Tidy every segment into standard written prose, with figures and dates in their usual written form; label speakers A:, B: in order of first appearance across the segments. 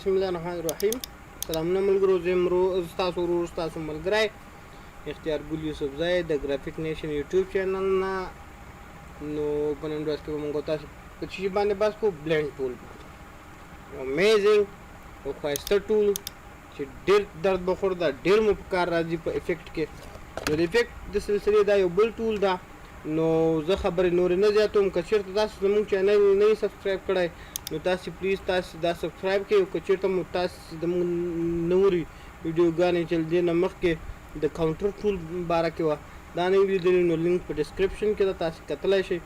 A: بسم الله الرحمن الرحیم. سلامونه ملګرو، زه یم ستاسو ورور، ستاسو ملګری اختیار ګل یوسفزی د ګرافیک نیشن یوټیوب چینل نه. نو په نن ورځ کې به موږ تاسو په څه شي باندې بحث کوو؟ بلند ټول باندې. یو امیزینګ او ښایسته ټول چې ډېر درد بخور ده، ډېر مو په کار راځي په افیکټ کې. نو د افیکټ د سلسلې دا یو بل ټول ده. نو زه خبرې نورې نه زیاتوم. که چېرته تاسو زموږ چینل نه یې سبسکرایب کړی، نو تاسو پلیز تاسو دا سبسکرایب کړئ، او که چېرته مو تاسو زموږ نورې ویډیوګانې چې له دې نه مخکې د کاونټر ټول باره کې وه دا نه وي لیدلي، نو لینک په ډسکرپشن کې ده، تاسو کتلی شئ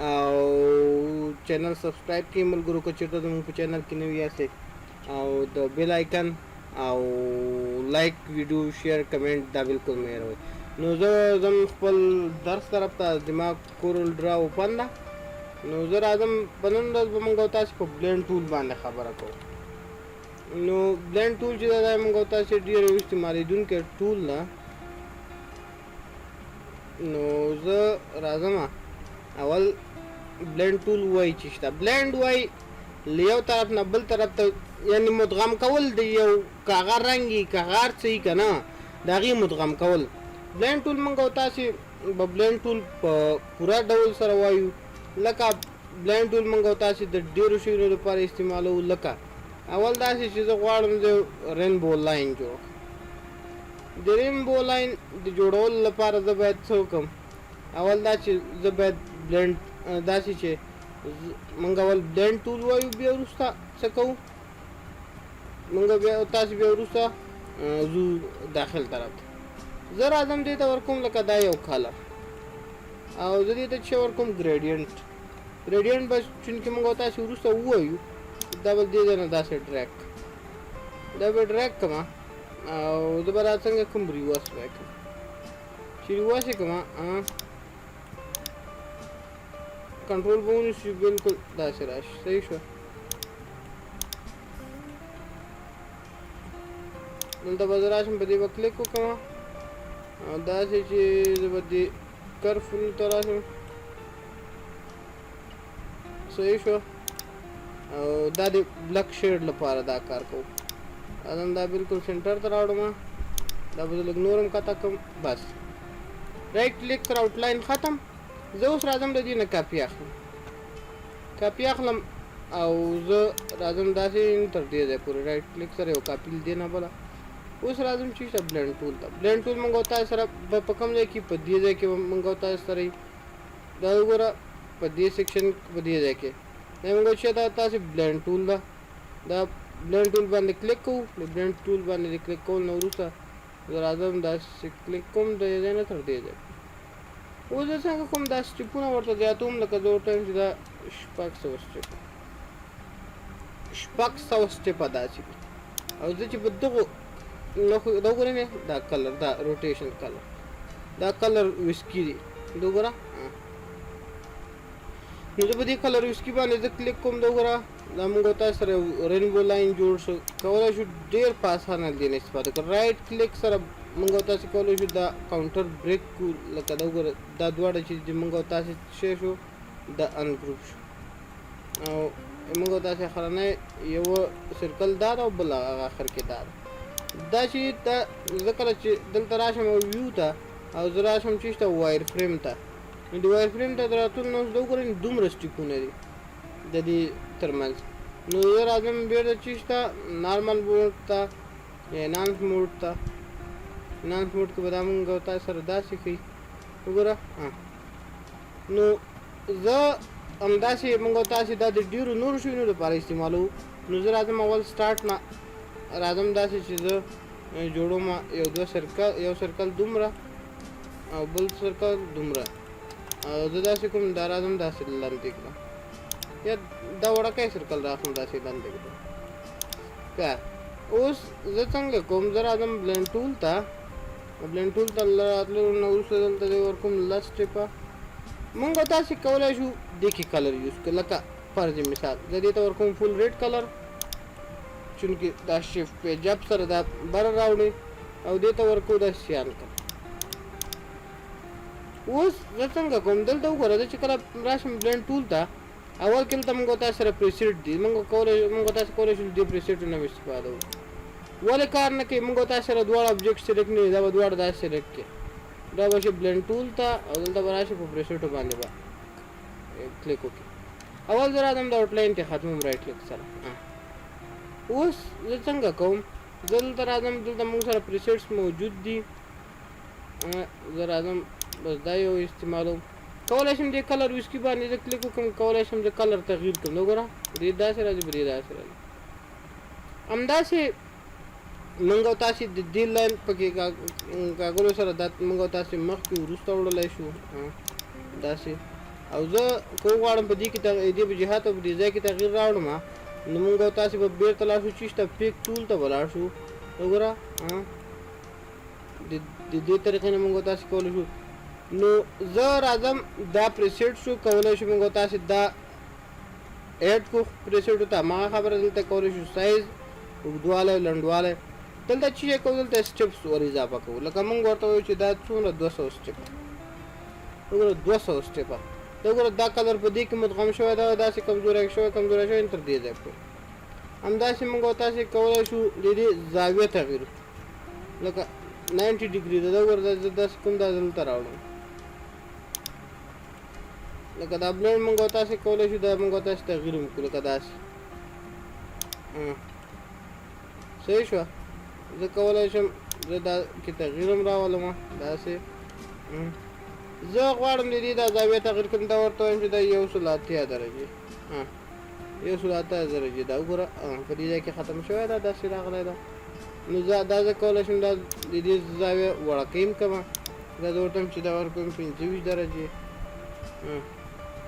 A: او چینل سبسکرایب کړئ ملګرو، که چېرته زموږ په چینل کې نوي یاستئ، او د بیل آیکن او لایک، ویډیو، شیر، کمنټ دا بالکل مه هېروئ. نو زه ځم خپل درس طرف ته. زما کورل ډرا اوپن ده. نو زه راځم، په نن ورځ به موږ او تاسو په بلند ټول باندې خبره کوو. نو بلند ټول چې دا موږ او تاسو ډیر یو استعمالېدونکی ټول ده. نو زه راځم، اول بلند ټول وایي چې شته. بلند وایي له یو طرف نه بل طرف ته، یعنی مدغم کول د یو کاغه رنګ یي که هغه هر څه یي که نه، د هغې مدغم کول بلند ټول. موږ او تاسې به بلند ټول په پوره ډول سره وایو. لکه بلند ټول موږ او تاسې د ډېرو شیونو لپاره استعمالوو. لکه اول داسې چې زه غواړم زه رینبو لاین جوړ کړم. د رینبو لاین د جوړولو لپاره زه باید څه وکړم؟ اول دا چې زه باید بلند داسې چې موږ اول بلند ټول وایو، بیا وروسته څه کوو موږ؟ بیا تاسو بیا وروسته ځو داخل طرف ته. زه راځم، دې ته ورکوم لکه دا یو کلر، او زه دې ته چې ورکوم ګریډینټ. ګریډینټ به چونکې موږ تاسو وروسته ووایو، دا به دې ځای نه داسې ډریک، دا به ډریک کړم، او زه به دا څنګه کوم؟ ریورس به یې کوم. چې ریورس یې کوم، کنټرول به ونیسي، بالکل داسې راشي. صحیح شو. دلته به زه راشم، په دې به کلیک وکړم، او داسې چې زه به دې کرفونو ته راشم. صحیح شو. او دا د بلک شیډ لپاره دا کار کوو. راځم، دا بالکل سنټر ته راوړم، دا به زه لږ نور هم کته کوم. بس، رایټ کلیک سره آوټلاین ختم. زه اوس راځم، د دې نه کاپي اخلم، کاپي اخلم، او زه راځم داسې تر دې ځای پورې، رایټ کلیک سره یو کاپي له دې نه بله. اوس راځم چې شه بلند ټول ته. بلند ټول موږ او تاسو سره په کوم ځای کې؟ په دې ځای کې موږ او تاسو سره. دا وګوره، په دې سیکشن، په دې ځای کې دا موږ چې دا تاسو بلند ټول ده، دا بلند ټول باندې کلیک کوو. د بلند ټول باندې کلیک کول نو وروسته زه راځم، داسې کلیک کوم د دې ځای نه تر دې ځای. اوس زه څنګه کوم؟ دا سټیپونه ورته زیاتوم. لکه زه ورته وایم چې دا 600 سټیپ، 600 سټیپه داسې دي. او زه چې په دغو نښو دا وګورئ نه، دا کلر، دا روټیشن کلر، دا کلر ویسکي دی، دا وګوره. نو زه په دې کلر ویسکي باندې زه کلیک کوم. دا وګوره، دا موږ تاسو سره رینبو لاین جوړ شو. کولای شو ډیر په اسانه دې نه استفاده کړو. رایټ کلیک سره موږ تاسو کولای شو دا کاونټر بریک کو. لکه دا وګوره، دا دواړه چې موږ تاسو شی شو، دا انګروپ شو، او موږ تاسو اخرنی یو سرکل دا ده او بل هغه اخر کې دا ده. دا چې دا زه کله چې دلته راشم او ویو ته، او زه راشم چې ته وایر فریم ته، نو د وایر فریم ته راتلو نو دا وګورئ، دومره سټیپونه دي د دې ترمنځ. نو زه راځم بیرته چې شته نارمل موډ ته یا انانس موډ ته. انانس موډ کې به دا مونږ او تاسو سره داسې ښیي، وګوره. نو زه همداسې مونږ او تاسې دا د ډېرو نورو شیونو لپاره استعمالوو. نو زه راځم، اول سټارټ نه راځم، داسې چې زه جوړوم یو دوه سرکل، یو سرکل دومره او بل سرکل دومره، او زه داسې کوم، دا راځم داسې لاندې کړم، یا دا وړوکی سرکل راخلم، داسې لاندې کړم. که اوس زه څنګه کوم؟ زه راځم بلند ټول ته. بلند ټول ته راتلو نه وروسته دلته زه ورکوم 10 سټیپه. مونږ تاسې کولی شو دې کې کلر یوز کړو. لکه فرض مثال زه دې ته ورکوم فول ریډ کلر، چونکې دا شفت په جب سره دا بره راوړي، او دې ته ورکو دا سیان کلر. اوس زه څنګه کوم؟ دلته وګوره، زه چې کله راشم بلند ټول ته اول کې دلته موږ تاسو سره preset دي، موږ کولی موږ تاسو کولی شو دې preset نه استفاده وکړو. ولې کار نه کوي؟ موږ تاسو سره دواړه object select نه دي، دا به دواړه داسې select کړي، دا به شي blend tool ته او دلته به راشي په preset باندې به کلیک وکړي. اول زه راځم د outline ته ختموم right click سره. اوس زه څنګه کوم؟ زه دلته راځم، دلته موږ سره presets موجود دي. زه راځم بس دا یو استعمالوم. کولی شم دې color whiskey باندې زه کلیک وکړم، کولی شم زه color تغییر کړم. نو ګوره دې داسې راځي، په دې داسې راځي. همداسې موږ او تاسې د دې line پکې کاږلو سره دا موږ او تاسې مخکې وروسته وړلی شو داسې. او زه که وغواړم په دې کې دې په جهت او په دې ځای کې تغییر راوړم، نو موږ او تاسې به بېرته لاړ شو چیش ته، pick tool ته به لاړ شو. وګوره د دې طریقې نه موږ او تاسې کولی شو. نو زه راځم دا preset شو، کولی شو موږ او تاسې دا add کو preset ته. هماغه خبره دلته کولی شو سایز، اوږدوالی، لنډوالی. دلته چې یې کوو، دلته steps ور اضافه کوو. لکه موږ ورته وایو چې دا څومره 200 step، وګوره 200 step ه. دا وګوره دا color په دې کې مدغم شوی دا داسې کمزوری شوی کمزوری شوی تر دې ځای پورې. همداسې موږ او تاسې کولی شو د دې زاویه تغییر کړو، لکه 90 degree ده. دا وګوره زه داسې کوم، دا دلته راوړم. لکه دا blend موږ او تاسې کولی شو دا موږ او تاسې تغییر هم کړو، لکه داسې. صحیح شوه. زه کولی شم زه دا کې تغییر هم راولم داسې. زه غواړم د دې دا زاویه تغییر کړم، دا ورته وایم چې دا 180 درجې، 180 درجې. دا وګوره په دې ځای کې ختم شوی ده، داسې راغلی ده. نو زه دا زه کولی شم دا د دې زاویه وړکۍ هم کړم. دا زه ورته وایم چې دا ورکوم 25 درجې،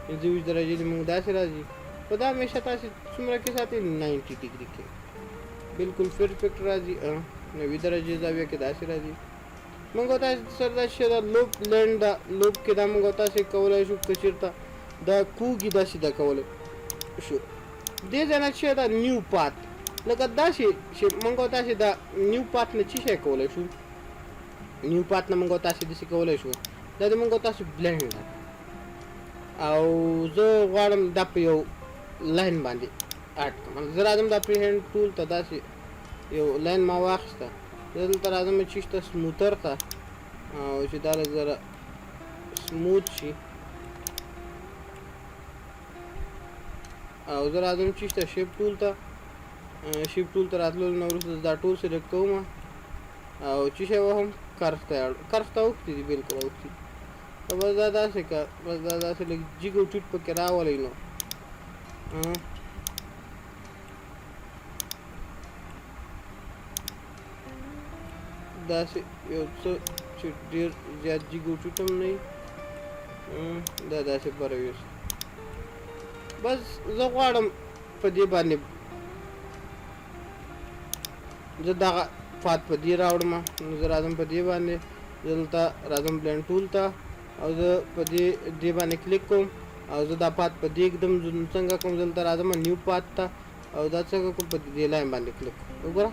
A: 25 درجې دې موږ داسې راځي. خو دا همیشه تاسې څومره کې ساتئ؟ 90 degree کې بالکل perfect راځي. 90 درجې زاویه کې داسې راځي. موږ تاسې سره دا شی ده loop blend ده. loop کې دا موږ تاسې کولی شو که چېرته دا کوږي داسې دا کولی شو. دې ځای نه چې دا new path، لکه داسې چې موږ تاسې دا new path نه څه شی کولی شو؟ new path نه موږ تاسې داسې کولی شو، دا د موږ تاسې blend ده. او زه غواړم دا په یو line باندې add کړم. زه راځم دا freehand tool ته، داسې یو line ما واخیسته. زه دلته راځم چې شته smoother ته، او چې دا لږ ذره smooth شي. او زه راځم چې شته shape tool ته. shape tool ته راتللو نه وروسته دا ټول select کوم او چې شی وهم curve ته، curve ته اوښتي دي، بالکل اوښتي. بس دا داسې که بس دا داسې لږ جګ او ټیټ پکې راولئ. نو داسې یو څه چې ډېر زیات جګ او ټیټ هم نه وي، دا داسې بره یوسي. بس زه غواړم په دې باندې زه دغه path په دې راوړم. نو زه راځم په دې باندې، زه دلته راځم blend tool ته او زه په دې دې باندې کلیک کوم او زه دا path په دې ږدم. زه نو څنګه کوم؟ زه دلته راځم new path ته او دا څنګه کوم؟ په دې line باندې کلیک کوم. وګوره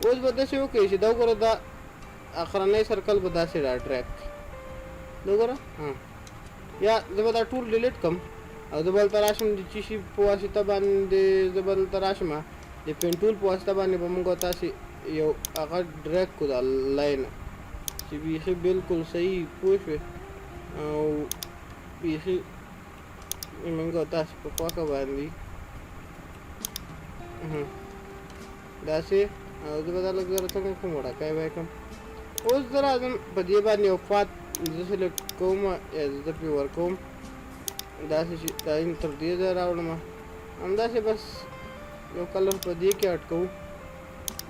A: اوس به داسې وکړي چې دا وګوره دا اخرنی circle به داسې را drag کړي. دا وګوره یا زه به دا ټول delete کړم او زه به دلته راشم د چی شي په واسطه باندې، زه به دلته راشم د pen tool په واسطه باندې به موږ تاسې یو هغه drag کړو دا line چې بیخي بالکل صحیح پوه شوې او بیخي موږ تاسې په خوښه باندې داسې. او زه به دا لږ ذره څنګه کوم، وړکی به یې کړم. اوس زه راځم په دې باندې یو path زه select کوم یا زه پرې ورکوم داسې چې دا تر دې ځایه راوړم. همداسې بس یو color په دې کې add کوو،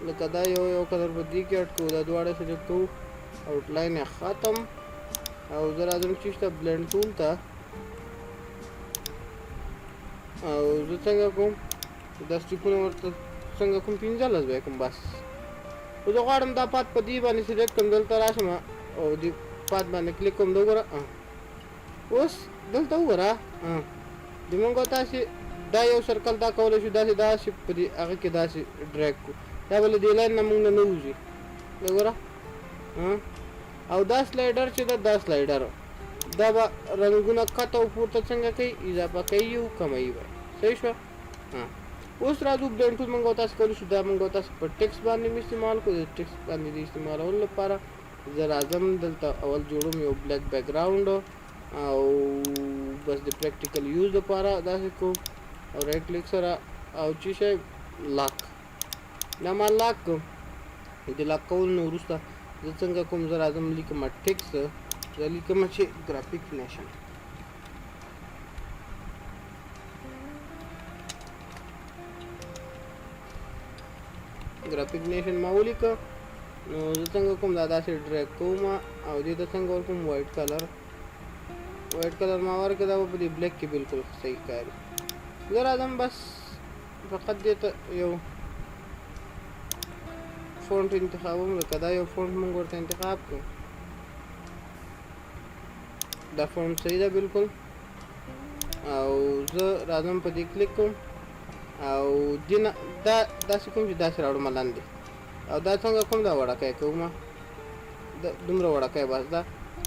A: لکه دا یو یو color په دې کې add کوو، دا دواړه select کوو، outline یې ختم. او زه راځم چې شته blend tool ته او زه څنګه کوم دا step ونه ورته څنګه کوم، 15 به یې کوم بس. خو زه غواړم دا path په دې باندې select کړم، دلته راشم او دې path باندې کلیک کوم. دا وګوره اوس دلته وګوره د موږ تاسې دا یو circle دا کولی شو داسې داسې په دې هغه کې داسې drag کړو، دا به له دې line نه موږ نه نه وځي. دا وګوره او دا slider چې ده، دا slider دا به رنګونه کته او پورته څنګه کوي؟ اضافه کوي او کموي به. صحیح شوه؟ ها، اوس راځو blend tool. موږ او تاسو کولی شو دا موږ او تاسو په ټیکس باندې هم استعمال کړو. د ټیکس باندې د استعمالولو لپاره زه راځم دلته، اول جوړوم یو بلیک بیکګراوند او بس د practical use لپاره داسې کوم او right click سره او چې شی lock، دا ما lock کوم. د lock کولو نه وروسته زه څنګه کوم؟ زه راځم لیکم ټیکس، زه لیکم چې ګرافیک نیشن، ګرافیک نیشن ما ولیکه. نو زه څنګه کوم؟ دا داسې drag کوم او دې ته څنګه ورکوم؟ white color، white color ما ورکړ. دا به په دې black کې بالکل صحیح ښکاري. زه راځم بس فقط دې ته یو font انتخابوم، لکه دا یو font موږ ورته انتخاب کړو. دا font صحیح ده بالکل. او زه راځم په دې کلیک کوم او دینه دا داسې کوم چې داسې راوړم لاندې. او دا څنګه کوم؟ دا وړکی کوم، دومره وړکی بس دا.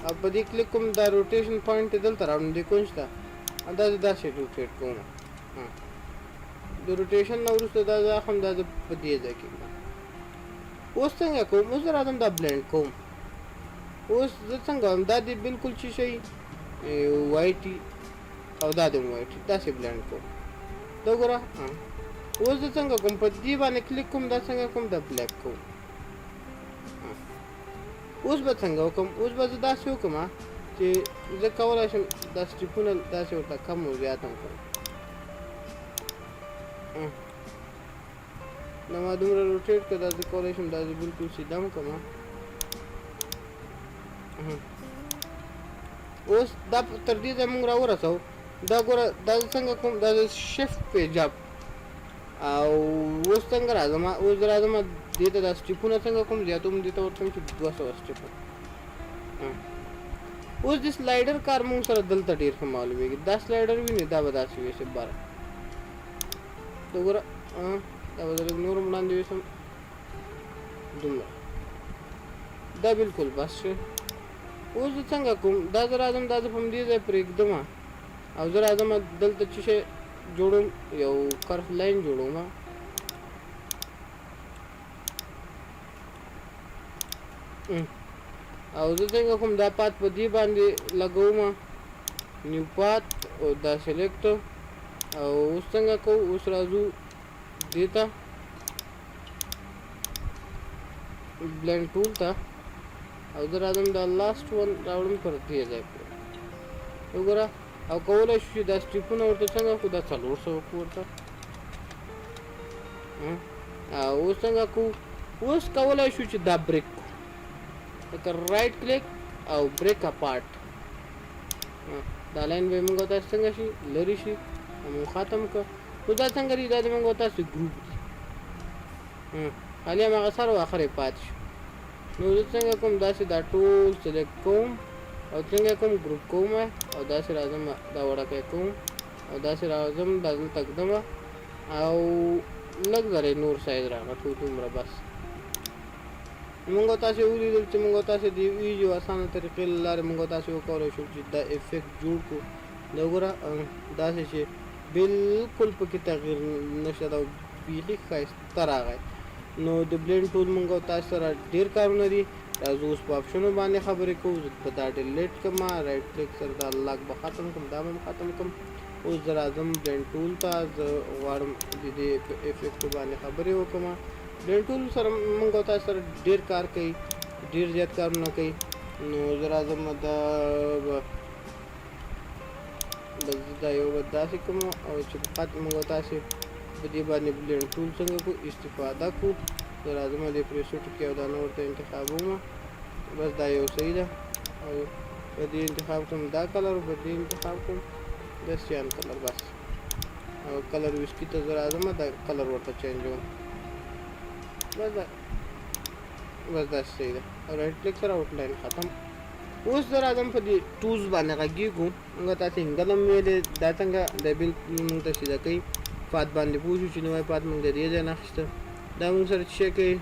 A: او په دې کلیک کوم، دا rotation point دلته راوړم دې کونج ته او دا داسې rotate کوم. د rotation نه وروسته دا زه اخلم، دا زه په دې ځای کې ږدم. اوس څنګه کوم؟ اوس زه راځم دا blend کوم. اوس زه څنګه وایم؟ دا دې بالکل چې شي white او دا دې هم white، داسې blend کوم. دا وګوره. اوس زه څنګه کوم؟ په دې باندې کلیک کوم، دا څنګه کوم؟ دا black کوم. اوس به څنګه وکم؟ اوس به زه داسې وکم چې زه کولی شم دا step ونه داسې ورته کم او زیات هم کړم. دا ما دومره rotate کړه، دا زه کولی شم دا زه بالکل سیده هم کړم. اوس دا تر دې ځایه موږ راورسو. دا ګوره، دا زه څنګه کوم؟ دا زه shift page up او اوس څنګه راځم؟ اوس زه راځم دې ته، دا step ونه څنګه کوم؟ زیاتوم، دې ته ورکوم چې 200 step. اوس د slider کار موږ سره دلته ډېر ښه معلومیږي. دا slider وینې؟ دا به داسې ویسي باره. دا ګوره، دا به زه لږ نور هم وړاندې ویسم دومره، دا بالکل بس شو. اوس زه څنګه کوم؟ دا زه راځم، دا زه په همدې ځای پرېږدم او زه راځم دلته چې شی جوړوم، یو curve line جوړوم. او زه څنګه کوم؟ دا path په دې باندې لګوم، new path او دا select. او اوس څنګه کوو؟ اوس راځو دې ته، blend tool ته، او زه راځم دا last one راوړم پر دې ځای پورې. وګوره، او کولی شو چې دا step ونه ورته څنګه کړو؟ دا 400 کړو ورته. او اوس څنګه کوو؟ اوس کولی شو چې دا break کړو، لکه right click او break apart. دا line به موږ تاسو څنګه شي؟ لرې شي. موږ ختم کړ. نو دا څنګه دي؟ دا د موږ تاسو group دي، خالي هماغه سر او اخر یې پاتې شو. نو زه څنګه کوم؟ داسې دا ټول select کوم او څنګه کوم؟ group کوم او داسې راځم، دا وړکی کوم او داسې راځم، دا دلته ږدم او لږ ذره نور سایز راغټو، دومره بس. موږ تاسو ولیدل چې موږ تاسو د easy او اسانه طریقې له لارې موږ تاسو وکولای شو چې دا effect جوړ کړو. دا وګوره، داسې چې بالکل پکې تغییر نشته، دا بیخي ښایسته راغی. نو د blend tool موږ تاسو سره ډیر کارونه دي. راځو اوس په option و باندې خبرې کوو. زه به دا delete کړم، right click سره دا lock به ختم کړم، دا به هم ختم کړم. اوس زه راځم blend tool ته، زه غواړم د دې په effect باندې خبرې وکړم. blend tool سره موږ تاسو سره ډیر کار کوي، ډیر زیات کارونه کوي. نو زه راځم، دا به بس دا یو به داسې کوم او چې فقط موږ تاسو په دې باندې blend tool څنګه کو استفاده کو. زه راځم دې preset کې او دا نه ورته انتخابوم. بس دا یو صحیح ده او په دې انتخاب کوم دا color، په دې انتخاب کوم د cyan color بس. او color whisk ته زه راځم، دا color ورته change وم. بس دا، بس دا صحیح ده. او right click سره outline ختم. اوس زه راځم په دې tools باندې غږیږو. موږ تاسو angle هم ویلې، دا څنګه د بالکل موږ ته سیده کوي. path باندې پوه شو چې نوی path موږ د دې ځای نه اخیسته. دا موږ سره څه کوي؟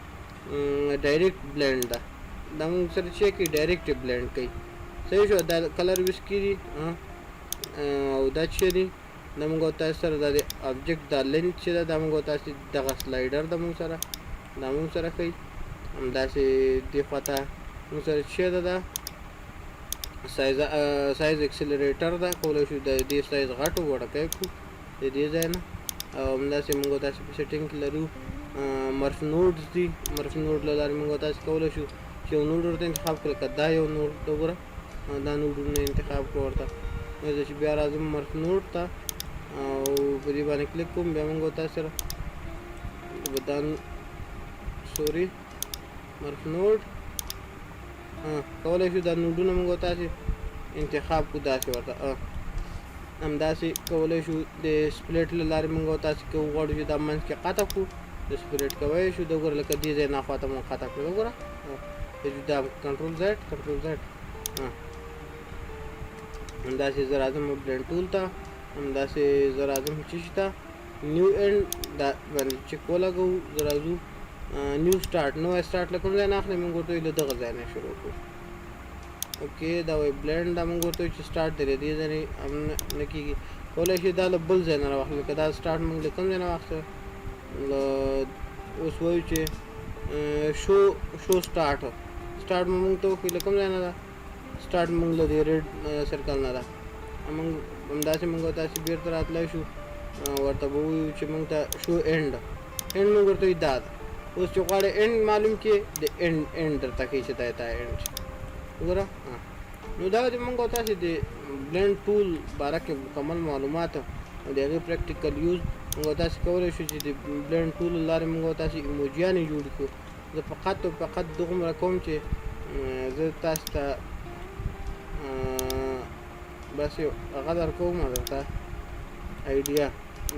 A: direct blend ده. دا موږ سره څه کوي؟ direct blend کوي. صحیح شو. دا color whisk دي او دا چې دي دا موږ تاسو سره دا د object دا length چې ده، دا موږ تاسو دغه slider د موږ سره دا موږ سره ښیي. همداسې دې خواته موږ سره چې ده دا size accelerator ده، کولی شو د دې سایز غټ او وړوکی کړو د دې ځای نه. او همداسې موږ تاسو په setting کې لرو morph nodes دي. morph node له لارې موږ تاسو کولی شو چې یو node ورته انتخاب کړو، لکه دا یو node ده، وګوره دا node ونه انتخاب کړو ورته. نو زه چې بیا راځم morph node ته او په دې باندې کلیک کوم، بیا موږ تاسو سره دا sorry morph node کولی شو دا node ونه موږ تاسو انتخاب کړو داسې ورته. همداسې کولی شو د split له لارې موږ تاسو که وغواړو چې دا منځ کې قطع کړو، د split کولی شو. دا وګوره لکه دې ځای نه خواته موږ قطع کړو، وګوره دا control Z control Z. همداسې زه راځم blend tool ته، همداسې زه راځم چې شي ته new end دا باندې چک ولګوو. زه راځو new start، نوی start له کوم ځای نه اخلي؟ موږ ورته له دغه ځای نه شروع کړو. okay دا وایي blend، دا موږ ورته چې start دی له دې ځای نه هم نه کېږي، کولی شي دا له بل ځای نه راواخلو. لکه دا start موږ له کوم ځای نه واخیسته؟ له اوس وایو چې show start، start موږ ته وښیي له کوم ځای نه ده start. موږ له دې red circle نه ده. موږ همداسې موږ تاسې بېرته راتلی شو، ورته به ووایو چې موږ ته show end، end موږ ورته وایو دا ده. اوس چې غواړې end معلوم کړې، د end end درته ښیي چې دا تا end وګوره. نو دا د موږ تاسې د blend tool باره کې مکمل معلومات او د هغې practical use. موږ تاسې کولی شو چې د blend tool له لارې موږ تاسې ایموجیانې جوړې کړو. زه فقط او فقط دغومره کوم چې زه تاسو ته بس یو هغه در کوم درته idea،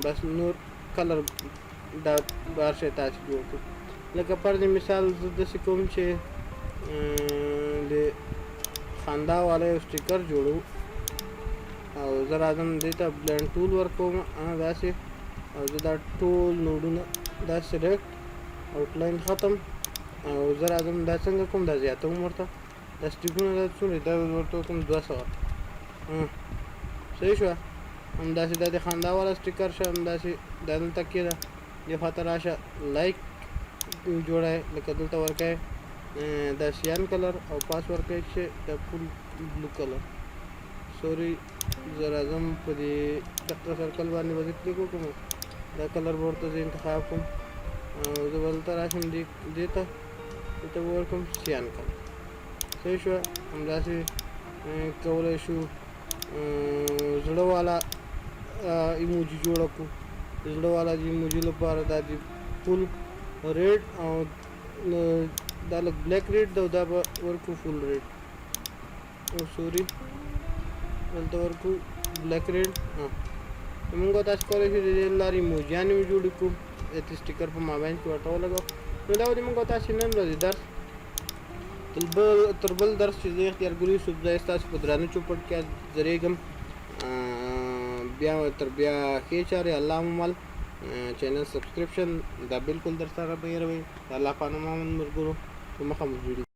A: بس نور color دا هر شی تاسې جوړ کړو. لکه فرض مثال زه داسې کوم چې د خندا والا یو sticker جوړو او زه راځم دې ته blend tool ورکوم داسې، او زه دا ټول node ونه دا select outline ختم، او زه راځم دا څنګه کوم، دا زیاتوم ورته دا step ونه، دا څومره دا ورته کوم 200. صحیح شوه. همداسې دا د خندا والا sticker شه. همداسې دا دلته کېده، دې خواته راشه like جوړی، لکه دلته ورکوې دا cyan color او پاس ورکوې چې دا full blue color. sorry زه راځم په دې دقه circle باندې به زه کلیک وکړم، دا color به ورته زه انتخاب کړم او زه به دلته راشم دې ته، دې ته به ورکړم cyan color. صحیح شوه. همداسې کولی شو زړه والا ایموجي جوړه کړو. د زړه والا د ایموجي لپاره دا د full red او دا لږ black red ده او دا به ورکړو full red او sorry دلته ورکړو black red. موږ تاسو کولی شو د دې لارې ایموجیانې هم جوړې کړو، د sticker په مابین کې ورته ولګوو. نو دا و د موږ تاسې نن ورځې درس. تر بل درس چې زه اختیار ګل یوسفزی ستاسو په درانه چوپړ کې ځرېږم. بیا تر بیا ښې چارې، الله مو مل. channel subscription دا بالکل در سره به هېروئ. د الله په امان ملګرو، په مخه مو جوړي.